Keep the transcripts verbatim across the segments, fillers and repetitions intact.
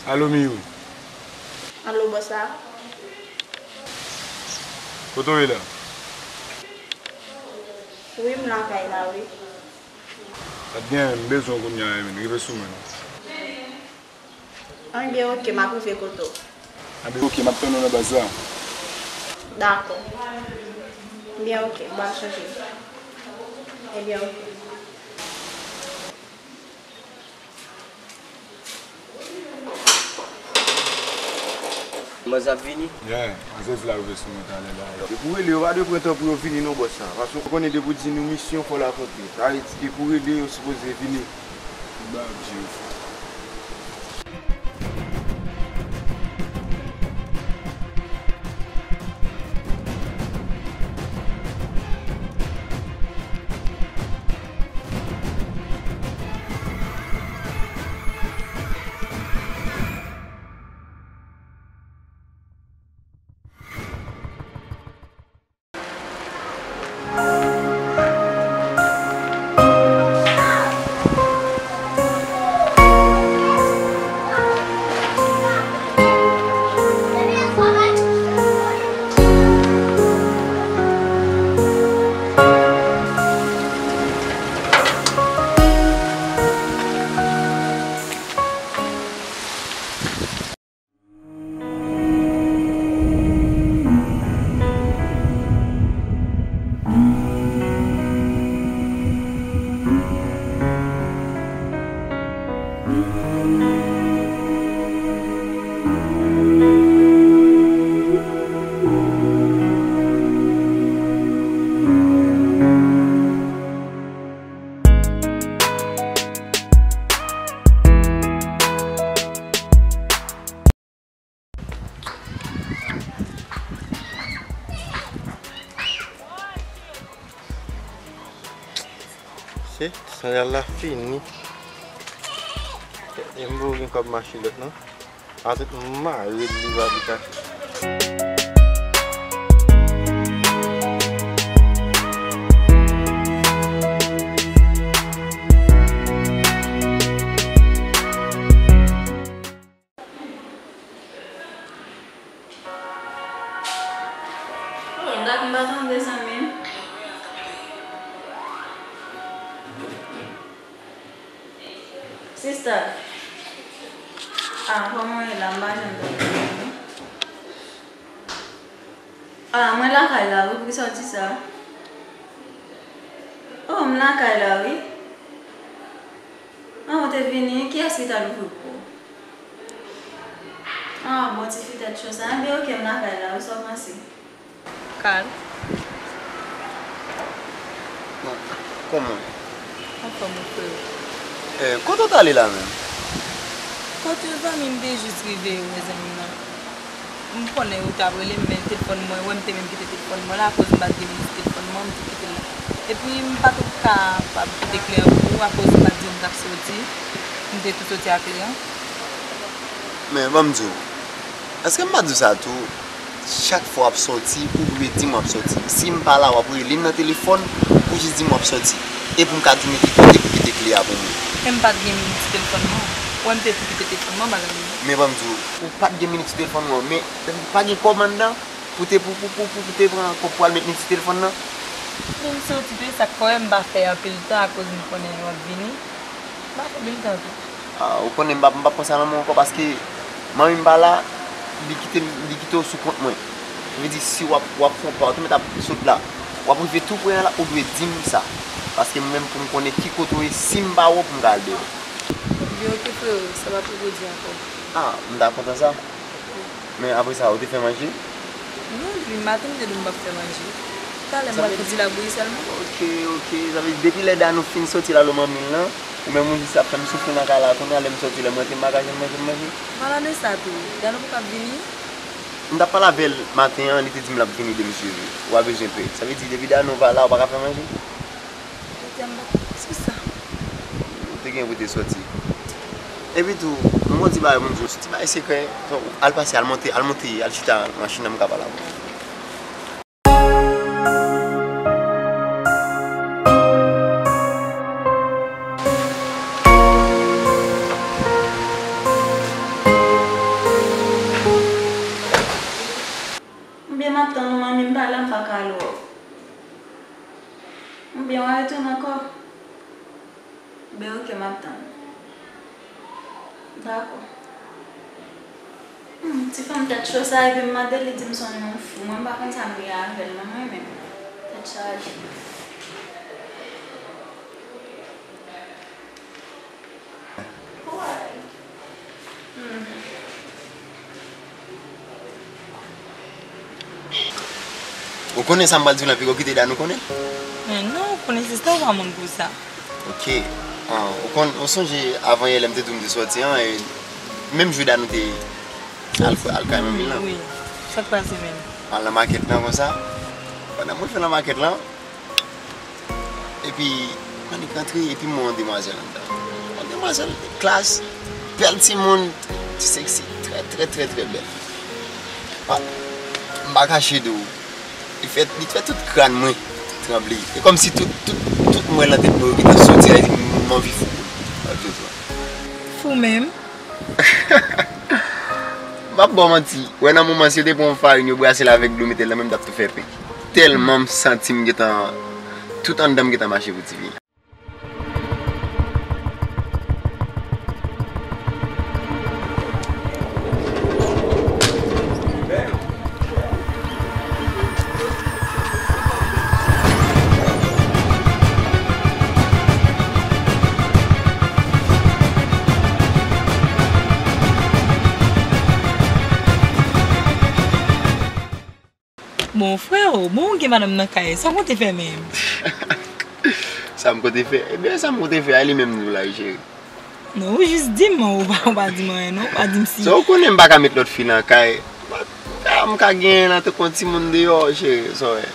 Alo, Miyou. Alo, bòs la. Kote w ye la? Wi, m lakay la, wi. Pa t gen anyen, m bezwen w kounye a, Emin. Rive sou mwen. Anben, oke, m ap rive kote w. Anben, oke, m ap tann ou nan baz la. Dakò. Anben, oke, m pral chanje. Anben, oke. Manzè ap vini? Yeah, manzè di l ap rive sou mwen talè la. Depi w rele yo, pa dwe pran tan pou yo vini non, bòs la. Paske w konnen depi w di nou misyon, fò l akonpli. Sa vle di depi w rele, yo sipoze vini. Ba yo di yo fò. Se, sandal la fini. E m pou gen kòb mache lòt non. Atè m mare li pa bitache. Oh, dat m pa tande zanmi m. Sista. Ah, kòman w ye la? M pa janm tande w. Ah, mwen lakay la, wi, poukisa w di sa? Oh, m lakay la, wi. Ah, ou te vini, kiyès ki t al ouvri pou ou? Ah, bon, tifi tèt cho sa. Enben, oke, m lakay la, wi, sa w panse? Kal. Bon, kòman? Anfòm, wi, freo. Eh, kote w t ale la menm? Kote zanmi m te jis rive, wi, zanmi m nan. M konnen ou t ap rele m, men telefòn mwen, wè m te menm kite telefòn mwen la, akoz m pa t gen minit telefòn mwen, m te kite l la. Epi m pa t kapab kite kle an pou ou, akoz m pa t di w m t ap soti, m te tou soti ak kle an. Men, ban m di w, èske m pa t di w sa tou? Chak fwa w ap soti, ou dwe di m w ap soti. Si m pa la, w ap rele m nan telefòn, ou jis di m w ap soti. E pou m ka di w men ki kote pou kite kle a pou mwen. Men m pa t gen minit sou telefòn mwen. Wè m te tou kite telefòn mwen, bagay mwen. Men ban m di w, ou pa t gen minit sou telefòn mwen, men pa gen kòb anndan pou te, pou, pou, pou, pou, pou te pran kòb pou al met minit sou telefòn nan? Men m soti tou, e sa k fè w wè m pa fè anpil tan akoz m konnen w ap vini. M pa fè anpil tan tou. Ah, ou konnen m p ap, m p ap pran sa nan men w ankò paske manmi m pa la, li kite, li kite w sou kont mwen. Sa vle di si w ap, w ap fè yon pa, w tou mèt ap sot la, w ap rive tou pre a la, ou dwe di m sa. Paske mwen menm pou m konnen ki kote w ye, si m pa wè w pou m ka al deyò. Ebyen, oke, frero, sa pa pou jodi ankò. Ah, m ta kontan sa. Men apre sa, ou te fè manje? Non, depi maten m te di w m p ap fè manje. Talè m pral fè ti labouyi sèlman. Oke, oke. Sa vle di depi lè Danou fin soti la lo manmi l lan, ou menm ou jis ap fè m soufri nan kay la kounye a, lè m soti, lè m rantre m pa ka jwenn manje m manje? Pale de sa tou. Danou poko ap vini? M t ap pale avè l maten an, li te di m l ap vini demen si Dye vle. Ou pa bezwen pè. Sa vle di depi Danou pa la, ou pa ka fè manje? Etèn, se sa. Ou te gen pou te soti. Epi tou, m gon ti bagay pou m di w, se ti bagay sekrè. Al pase, al monte, al monte, al chita nan machin nan, m ka pale avè w. Mwen retounen ankò. Ben, oke, m ap tann. Dakò. Hmm, ti fanm tèt cho sa, epi m mande li, di m se yon nonm fou. Mwen, m pa konn sa m gen avè l, non, mwen menm. Tèt chaje. Hmm. Ou konnen sa m pral di w la, piga w kite Danou konnen? Men non, ou konnen sista w pa moun pou sa. Oke. Ah, ou konn, ou sonje avan yè lè m te di w m te sòti an, e menm jou Danou te al, al kay manmi l lan? Wi, wi. Sa k pase menm? Al nan makèt lan konsa. Pandan mwen fè nan makèt lan, epi, m annik rantre, epi m wè yon demwazèl anndan. Yon demwazèl klas, bèl timoun, ti seksi, trè, trè, trè, trè bèl. Ah, m pa kache di w, li fè, li fè tout kràn mwen tranble. E kòmsi tout, tout, tout mwèl nan tèt mwen yo gentan soti, sa vle di m anvi fou. Fou menm? M p ap ba w manti. Wè nan moman, si yo te pran yon farin, yo brase l avèk dlo, mete l nan men, m t ap tou fè pen. Tèlman m santi m gentan, tout anndan m gentan mache pou ti fi. Bon, freo, bon, ou gen madanm nan kay, sa w konte fè menm? Sa m konte fè? Ebyen, sa m konte fè a, li menm di w la, wi, cheri. Non, ou jis di m, ou pa, ou pa di m anyen, non, ou pa di m si. Sa w konnen m pa ka met lòt fi nan kay. M pa, m ka, m ka genyen nan tankou yon timoun deyò, cheri, sa w wè.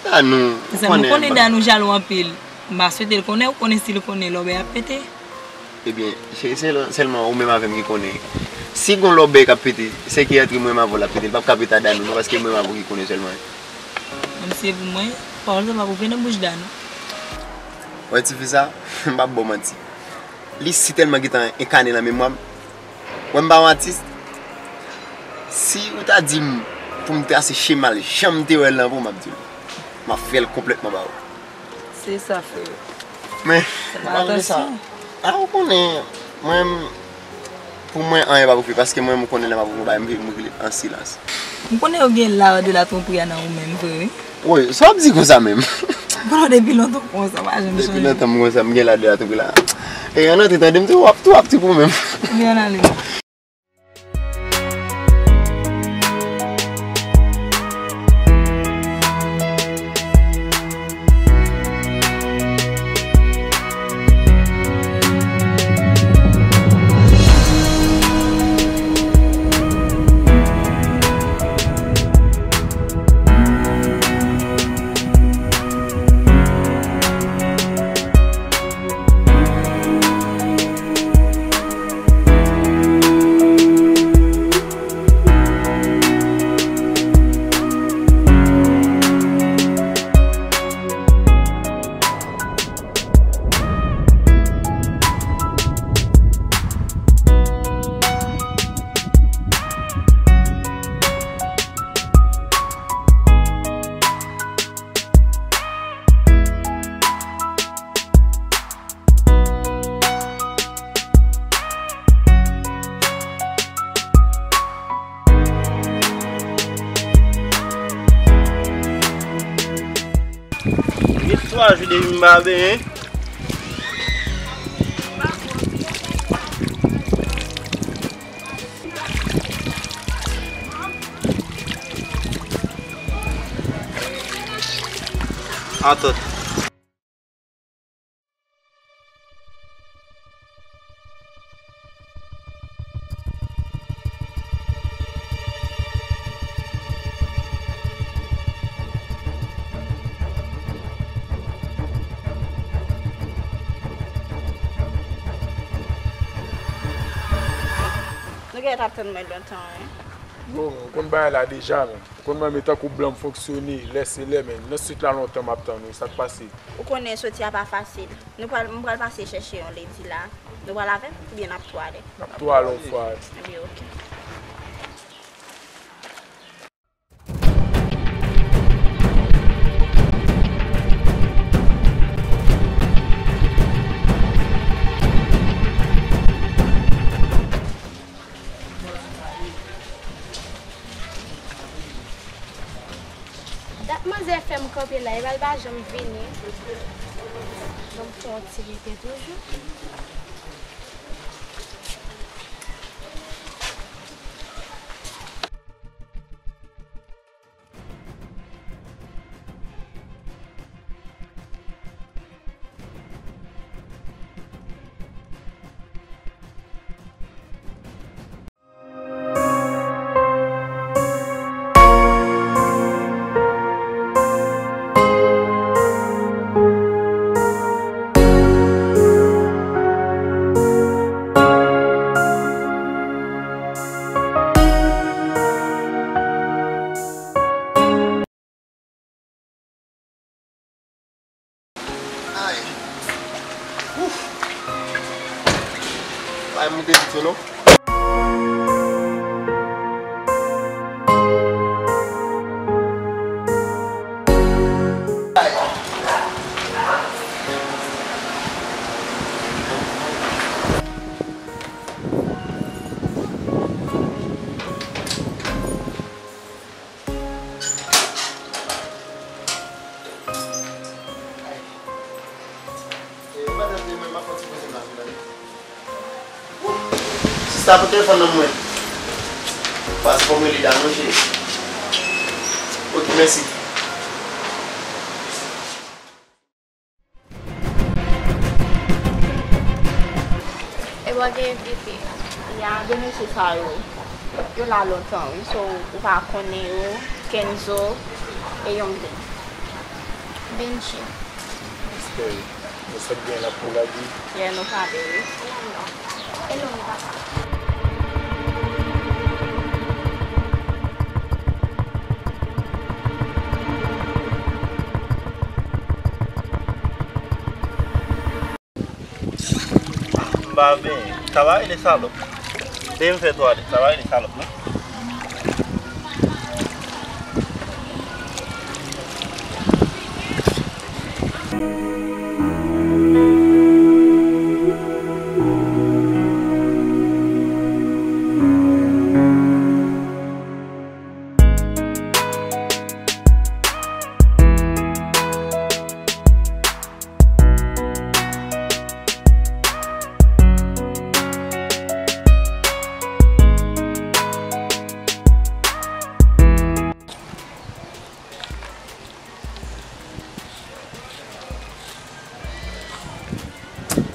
Danou, ou konnen. Mezanmi, ou konnen Danou jalou anpil. M pa swete l konnen, ou konnen si l konnen lòbèy ap pete. Ebyen, cheri, se sèlman ou menm avè m ki konnen. Si gon lòbèy k ap pete, se ki antre mwen menm avè w l ap pete. L p ap ka pete a Danou, non, paske mwen menm avè w ki konnen sèlman. Menm si se pou mwen, pawòl sa p ap rive nan bouch Danou. Wè, tifi sa, m p ap ba w manti. Li si tèlman gentan enkane nan memwa m. Wè, m pa yon atis. Si ou ta di m pou m trase chema l, jan m te wè l lan pou w, m ap di w. M ap fè l konplètman ba ou. Se sa, frè. Men, malgre sa, a, ou konnen, mwen, pou mwen, anyen pa pou fè, paske mwen, m konnen lè m ap yon bagay, m vle m rele an silans. M konnen ou gen lar de la tromperie a nan ou menm, vre, wi. Woy, sa w ap di konsa menm? Bon, depi lontan w konsa, w pa janm chanje. Depi lontan m konsa, m gen lar de la tromperie la. E, ann antre, tande m, tou w ap, tou w ap trip ou menm. Ebyen, ann ale. Gen twa jou depi m pa benyen. Atann. Nou genlè t ap tann mwen lontan, wi. Bon, ou konn bagay la deja, men. Ou konn mwen, men tankou blan m fonksyone, lè se lè, men nan swit la lontan m ap tann ou, sa k pase? Ou konnen soti a pa fasil. Nou pral, m pral pase chèche yon ledi la. Nou pral avè m oubyen n ap tou ale? N ap tou ale yon fwa. Ebyen, oke. Manzè fè m kanpe la, epi l pa janm vini. Ban m fè yon ti rete toujou. Ay. Ouf. Ay, moute vit, non. Sista, pran telefòn nan mwen. Pas fò mwen li la, non, cheri. Ok, mèsi. E w gen envite. Ya, de mesye sa yo, yo la lontan, wi, so ou pa konnen yo, Kenzo e Yonglin. Benji. Espere. Nou sot byen la pou la di. Yeah, nou pale, wi. Hello, papa. M pa benyen. Sa va rele salòp. Dèyè m fè twa de. Sa va rele salòp, non?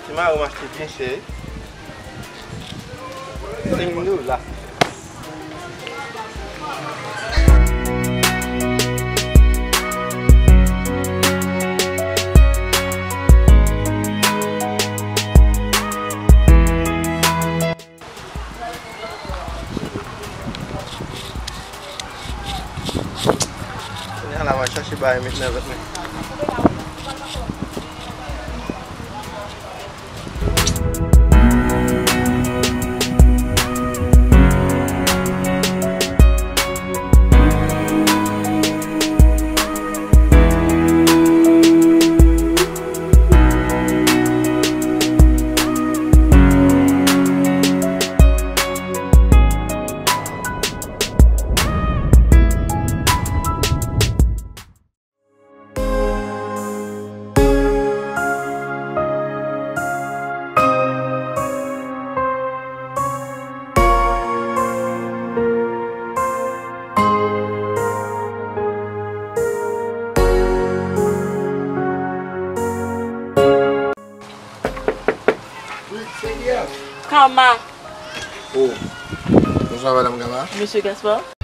Ti mari m achte byen chè, wi. Senk dola. Kounye a la, m al chache bagay met nan vant mwen. Kama. Oh. Bonswa, madanm Kama. Mesye Gaspard.